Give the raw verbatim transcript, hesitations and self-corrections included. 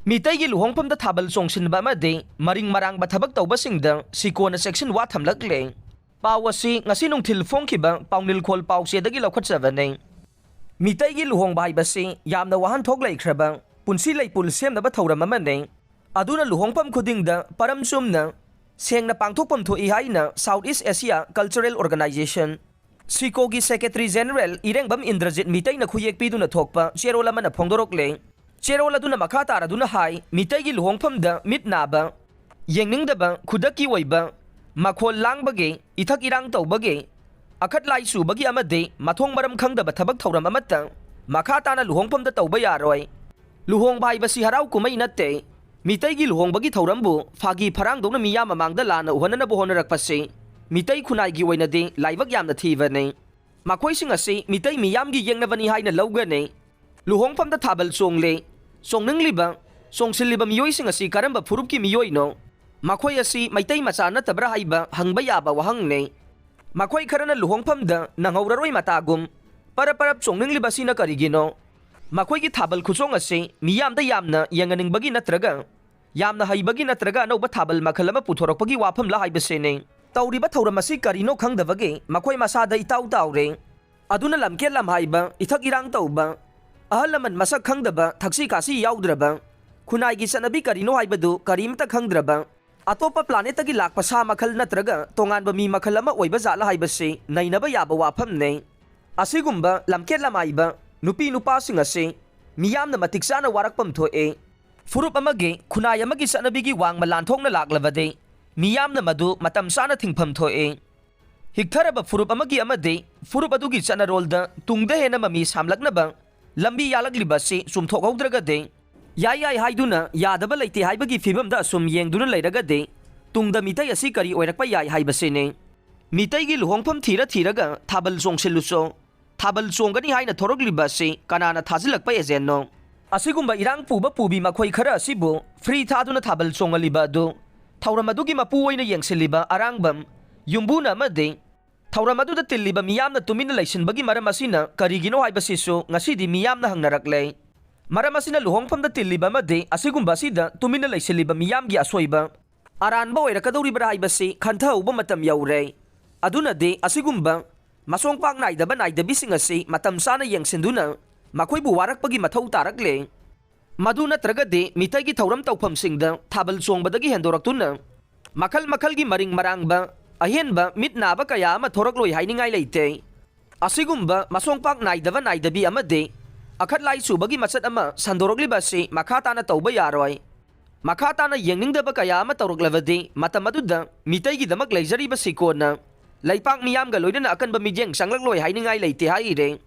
ꯃꯤꯇꯩꯒꯤ ꯂꯨꯍꯣꯡꯐꯝꯗ ꯊꯥꯕꯜ ꯆꯣꯡꯁꯤꯟꯕ ꯑꯃꯗꯤ ꯃꯔꯤꯡ ꯃꯔꯥꯡꯕ ꯊꯕꯛ ꯇꯧꯕꯁꯤꯡꯗ ꯁꯤꯀꯣꯅ ꯆꯦꯛꯁꯤꯟ ꯋꯥ ꯊꯝꯂꯛꯂꯦ꯫ ꯄꯥꯎ ꯑꯁꯤ ꯉꯁꯤ ꯅꯨꯡꯊꯤꯜ ꯐꯣꯡꯈꯤꯕ ꯄꯥꯎꯅꯤꯜꯈꯣꯜ ꯄꯥꯎꯆꯦꯗꯒꯤ ꯂꯧꯈꯠꯆꯕꯅꯤ꯫ ꯃꯤꯇꯩꯒꯤ ꯂꯨꯍꯣꯡꯕ ꯍꯥꯏꯕꯁꯤ ꯌꯥꯝꯅ ꯋꯥꯍꯟꯊꯣꯛ ꯂꯩꯈ꯭ꯔꯕ ꯄꯨꯟꯁꯤ ꯂꯩꯄꯨꯜ ꯁꯦꯝꯅꯕ ꯊꯧꯔꯝ ꯑꯃꯅꯤ꯫ ꯑꯗꯨꯅ ꯂꯨꯍꯣꯡꯐꯝ ꯈꯨꯗꯤꯡꯗ ꯄꯔꯝ ꯆꯨꯝꯅ, ꯁꯦꯡꯅ ꯄꯥꯡꯊꯣꯛꯐꯝ ꯊꯣꯛꯏ ꯍꯥꯏꯅ South East Asia Cultural Organization, ꯁꯤꯀꯣꯒꯤ Secretary General ꯏꯔꯦꯡꯕꯝ Indrajit ꯃꯤꯇꯩꯅ ꯈꯨꯌꯦꯛ ꯄꯤꯗꯨꯅ ꯊꯣꯛꯄ ꯆꯦꯔꯣꯜ ꯑꯃꯅ ꯐꯣꯡꯗꯣꯔꯛꯂꯦ꯫ ꯆꯦꯔꯣꯜ ꯑꯗꯨꯅ ꯃꯈꯥ ꯇꯥꯔꯗꯨꯅ ꯍꯥꯏ, ꯃꯤꯇꯩꯒꯤ ꯂꯨꯍꯣꯡꯐꯝꯗ ꯃꯤꯠ ꯅꯥꯕ, ꯌꯦꯡꯅꯤꯡꯗꯕ, ꯈꯨꯗꯛꯀꯤ ꯑꯣꯏꯕ, ꯃꯈꯣꯜ ꯂꯥꯡꯕꯒꯤ, ꯏꯊꯛ ꯏꯔꯥꯡ ꯇꯧꯕꯒꯤ, ꯑꯈꯠ ꯂꯥꯏ ꯆꯨꯕꯒꯤ ꯑꯃꯗꯤ ꯃꯊꯣꯡ ꯃꯔꯝ ꯈꯪꯗꯕ ꯊꯕꯛ ꯊꯧꯔꯝ ꯑꯃꯠꯇ ꯃꯈꯥ ꯇꯥꯅ ꯂꯨꯍꯣꯡꯐꯝꯗ ꯇꯧꯕ ꯌꯥꯔꯣꯏ꯫ ꯂꯨꯍꯣꯡꯕ ꯍꯥꯏꯕꯁꯤ ꯍꯔꯥꯎ ꯀꯨꯝꯍꯩ ꯅꯠꯇꯦ꯫ ꯃꯤꯇꯩꯒꯤ ꯂꯨꯍꯣꯡꯕꯒꯤ ꯊꯧꯔꯝꯕꯨ ꯐꯥꯒꯤ ꯐꯔꯥꯡꯗꯧꯅ ꯃꯤꯌꯥꯝ ꯃꯃꯥꯡꯗ ꯂꯥꯟꯅ ꯎꯍꯟꯅꯅꯕ ꯍꯣꯠꯅꯔꯛꯄꯁꯤ ꯃꯤꯇꯩ ꯈꯨꯟꯅꯥꯏꯒꯤ ꯑꯣꯏꯅꯗꯤ ꯂꯥꯏꯕꯛ ꯌꯥꯝꯅ ꯊꯤꯕꯅꯤ꯫ ꯃꯈꯣꯏꯁꯤꯡ ꯑꯁꯤ ꯃꯤꯇꯩ ꯃꯤꯌꯥꯝꯒꯤ ꯌꯦꯛꯅꯕꯅꯤ ꯍꯥꯏꯅ ꯂꯧꯒꯅꯤ꯫ ꯂꯨꯍꯣꯡꯐꯝꯗ ꯊꯥꯕꯜ ꯆꯣꯡꯂꯦ, ꯆꯣꯡꯅꯤꯡꯂꯤꯕ, ꯆꯣꯡꯁꯤꯜꯂꯤꯕ ꯃꯤꯑꯣꯏꯁꯤꯡ ꯑꯁꯤ ꯀꯔꯝꯕ ꯐꯨꯔꯨꯞꯀꯤ ꯃꯤꯑꯣꯏꯅꯣ? ꯃꯈꯣꯏ ꯑꯁꯤ ꯃꯩꯇꯩ ꯃꯆꯥ ꯅꯠꯇꯕ꯭ꯔꯥ ꯍꯥꯏꯕ ꯍꯪꯕ ꯌꯥꯕ ꯋꯥꯍꯪꯅꯤ꯫ ꯃꯈꯣꯏ ꯈꯔꯅ ꯂꯨꯍꯣꯡꯐꯝꯗ ꯅꯪꯍꯧꯔꯔꯣꯏ ꯃꯇꯥꯒꯨꯝ ꯄꯔꯞ ꯄꯔꯞ ꯆꯣꯡꯅꯤꯡꯂꯤꯕꯁꯤꯅ ꯀꯔꯤꯒꯤꯅꯣ? ꯃꯈꯣꯏꯒꯤ ꯊꯥꯕꯜ ꯈꯨꯆꯣꯡ ꯑꯁꯤ ꯃꯤꯌꯥꯝꯗ ꯌꯥꯝꯅ ꯌꯦꯡꯍꯟꯅꯤꯡꯕꯒꯤ ꯅꯠꯇ꯭ꯔꯒ ꯌꯥꯝꯅ ꯍꯩꯕꯒꯤ ꯅꯠꯇ꯭ꯔꯒ ꯑꯅꯧꯕ ꯊꯥꯕꯜ ꯃꯈꯜ ꯑꯃ ꯄꯨꯊꯣꯔꯛꯄꯒꯤ ꯋꯥꯐꯝꯂ ꯍꯥꯏꯕꯁꯤꯅꯤ꯫ ꯇꯧꯔꯤꯕ ꯊꯧꯔꯝ ꯑꯁꯤ ꯀꯔꯤꯅꯣ ꯈꯪꯗꯕꯒꯤ ꯃꯈꯣꯏ ꯃꯁꯥꯗ ꯏꯇꯥꯎ ꯇꯥꯎꯔꯦ꯫ ꯑꯗꯨꯅ ꯂꯝꯀꯦꯠ ꯂꯝꯍꯥꯏꯕ, ꯏꯊꯛ ꯏꯔꯥꯡ ꯇꯧꯕ, ꯑꯍꯜ ꯂꯃꯟ ꯃꯁꯛ ꯈꯪꯗꯕ, ꯊꯛꯁꯤ ꯈꯥꯁꯤ ꯌꯥꯎꯗ꯭ꯔꯕ, ꯈꯨꯟꯅꯥꯏꯒꯤ ꯆꯠꯅꯕꯤ ꯀꯔꯤꯅꯣ ꯍꯥꯏꯕꯗꯨ ꯀꯔꯤꯝꯇ ꯈꯪꯗ꯭ꯔꯕ, ꯑꯇꯣꯞꯄ planetꯇꯒꯤ ꯂꯥꯛꯄ ꯁꯥ ꯃꯈꯜ ꯅꯠꯇ꯭ꯔꯒ ꯇꯣꯉꯥꯟꯕ ꯃꯤ ꯃꯈꯜ ꯑꯃ ꯑꯣꯏꯕ ꯖꯥꯠꯂ ꯍꯥꯏꯕꯁꯤ ꯅꯩꯅꯕ ꯌꯥꯕ ꯋꯥꯐꯝꯅꯤ꯫ ꯑꯁꯤꯒꯨꯝꯕ ꯂꯝꯀꯦꯠ ꯂꯝꯍꯥꯏꯕ ꯅꯨꯄꯤ ꯅꯨꯄꯥꯁꯤꯡ ꯑꯁꯤ ꯃꯤꯌꯥꯝꯅ ꯃꯇꯤꯛ ꯆꯥꯅ ꯋꯥꯔꯛꯐꯝ ꯊꯣꯛꯏ꯫ ꯐꯨꯔꯨꯞ ꯑꯃꯒꯤ, ꯈꯨꯟꯅꯥꯏ ꯑꯃꯒꯤ ꯆꯠꯅꯕꯤꯒꯤ ꯋꯥꯡꯃ ꯂꯥꯟꯊꯣꯛꯅ ꯂꯥꯛꯂꯕꯗꯤ ꯃꯤꯌꯥꯝꯅ ꯃꯗꯨ ꯃꯇꯝ ꯆꯥꯅ ꯊꯤꯡꯐꯝ ꯊꯣꯛꯏ꯫ ꯍꯤꯛꯊꯔꯕ ꯐꯨꯔꯨꯞ ꯑꯃꯒꯤ ꯑꯃꯗꯤ ꯐꯨꯔꯨꯞ ꯑꯗꯨꯒꯤ ꯆꯠꯅꯔꯣꯜꯗ ꯇꯨꯡꯗ ꯍꯦꯟꯅ ꯃꯃꯤ ꯁꯥꯝꯂꯛꯅꯕ ꯂꯝꯕꯤ ꯌꯥꯜꯂꯛꯂꯤꯕ ꯑꯁꯤ ꯆꯨꯝꯊꯣꯛꯍꯧꯗ꯭ꯔꯒꯗꯤ, ꯌꯥꯏ ꯌꯥꯏ ꯍꯥꯏꯗꯨꯅ ꯌꯥꯗꯕ ꯂꯩꯇꯦ ꯍꯥꯏꯕꯒꯤ ꯐꯤꯕꯝꯗ ꯑꯁꯨꯝ ꯌꯦꯡꯗꯨꯅ ꯂꯩꯔꯒꯗꯤ, ꯇꯨꯡꯗ ꯃꯤꯇꯩ ꯑꯁꯤ ꯀꯔꯤ ꯑꯣꯏꯔꯛꯄ ꯌꯥꯏ ꯍꯥꯏꯕꯁꯤꯅꯤ꯫ ꯃꯤꯇꯩꯒꯤ ꯂꯨꯍꯣꯡꯐꯝ ꯊꯤꯔ ꯊꯤꯔꯒ ꯊꯥꯕꯜ ꯆꯣꯡꯁꯤꯜꯂꯨꯆꯣ, ꯊꯥꯕꯜ ꯆꯣꯡꯒꯅꯤ ꯍꯥꯏꯅ ꯊꯣꯔꯛꯂꯤꯕ ꯑꯁꯤ ꯀꯅꯥꯅ ꯊꯥꯖꯤꯜꯂꯛꯄ agentꯅꯣ? ꯑꯁꯤꯒꯨꯝꯕ ꯏꯔꯥꯡ ꯄꯨꯕ ꯄꯨꯕꯤ ꯃꯈꯣꯏ ꯈꯔ ꯑꯁꯤꯕꯨ free ꯊꯥꯗꯨꯅ ꯊꯥꯕꯜ ꯆꯣꯡꯍꯜꯂꯤꯕ ꯑꯗꯨ ꯊꯧꯔꯝ ꯑꯗꯨꯒꯤ ꯃꯄꯨ ꯑꯣꯏꯅ ꯌꯦꯡꯁꯤꯜꯂꯤꯕ ꯑꯔꯥꯡꯕꯝ ꯌꯨꯝꯕꯨꯅ ꯑꯃꯗꯤ ꯊꯧꯔꯝ ꯑꯗꯨꯗ ꯇꯤꯜꯂꯤꯕ ꯃꯤꯌꯥꯝꯅ ꯇꯨꯃꯤꯟꯅ ꯂꯩꯁꯤꯟꯕꯒꯤ ꯃꯔꯝ ꯑꯁꯤꯅ ꯀꯔꯤꯒꯤꯅꯣ ꯍꯥꯏꯕꯁꯤꯁꯨ ꯉꯁꯤꯗꯤ ꯃꯤꯌꯥꯝꯅ ꯍꯪꯅꯔꯛꯂꯦ꯫ ꯃꯔꯝ ꯑꯁꯤꯅ ꯂꯨꯍꯣꯡꯐꯝꯗ ꯇꯤꯜꯂꯤꯕ ꯑꯃꯗꯤ ꯑꯁꯤꯒꯨꯝꯕ ꯑꯁꯤꯗ ꯇꯨꯃꯤꯟꯅ ꯂꯩꯁꯤꯜꯂꯤꯕ ꯃꯤꯌꯥꯝꯒꯤ ꯑꯁꯣꯏꯕ ꯑꯔꯥꯟꯕ ꯑꯣꯏꯔꯛꯀꯗꯧꯔꯤꯕ꯭ꯔꯥ ꯍꯥꯏꯕꯁꯤ ꯈꯟꯊꯍꯧꯕ ꯃꯇꯝ ꯌꯧꯔꯦ꯫ ꯑꯗꯨꯅꯗꯤ ꯑꯁꯤꯒꯨꯝꯕ ꯃꯁꯣꯡ ꯄꯥꯛ ꯅꯥꯏꯗꯕ ꯅꯥꯏꯗꯕꯤꯁꯤꯡ ꯑꯁꯤ ꯃꯇꯝ ꯆꯥꯅ ꯌꯦꯡꯁꯤꯟꯗꯨꯅ ꯃꯈꯣꯏꯕꯨ ꯋꯥꯔꯛꯄꯒꯤ ꯃꯊꯧ ꯇꯥꯔꯛꯂꯦ꯫ ꯃꯗꯨ ꯅꯠꯇ꯭ꯔꯒꯗꯤ ꯃꯤꯇꯩꯒꯤ ꯊꯧꯔꯝ ꯇꯧꯐꯝꯁꯤꯡꯗ ꯊꯥꯕꯜ ꯆꯣꯡꯕꯗꯒꯤ ꯍꯦꯟꯗꯣꯔꯛꯇꯨꯅ ꯃꯈꯜ ꯃꯈꯜꯒꯤ ꯃꯔꯤꯡ ꯃꯔꯥꯡꯕ, ꯑꯍꯦꯟꯕ ꯃꯤꯠ ꯅꯥꯕ ꯀꯌꯥ ꯑꯃ ꯊꯣꯔꯛꯂꯣꯏ ꯍꯥꯏꯅꯤꯡꯉꯥꯏ ꯂꯩꯇꯦ꯫ ꯑꯁꯤꯒꯨꯝꯕ ꯃꯁꯣꯡ ꯄꯥꯛ ꯅꯥꯏꯗꯕ ꯅꯥꯏꯗꯕꯤ ꯑꯃꯗꯤ ꯑꯈꯠ ꯂꯥꯏ ꯁꯨꯕꯒꯤ ꯃꯆꯠ ꯑꯃ ꯁꯟꯗꯣꯔꯛꯂꯤꯕ ꯑꯁꯤ ꯃꯈꯥ ꯇꯥꯅ ꯇꯧꯕ ꯌꯥꯔꯣꯏ꯫ ꯃꯈꯥ ꯇꯥꯅ ꯌꯦꯡꯅꯤꯡꯗꯕ ꯀꯌꯥ ꯑꯃ ꯇꯧꯔꯛꯂꯕꯗꯤ ꯃꯇꯝ ꯑꯗꯨꯗ ꯃꯤꯇꯩꯒꯤꯗꯃꯛ ꯂꯩꯖꯔꯤꯕ ꯁꯤꯀꯣꯟꯅ ꯂꯩꯄꯥꯛ ꯃꯤꯌꯥꯝꯒ ꯂꯣꯏꯅꯅ ꯑꯀꯟꯕ ꯃꯤꯠꯌꯦꯡ ꯆꯪꯂꯛꯂꯣꯏ ꯍꯥꯏꯅꯤꯡꯉꯥꯏ ꯂꯩꯇꯦ ꯍꯥꯏꯔꯦ꯫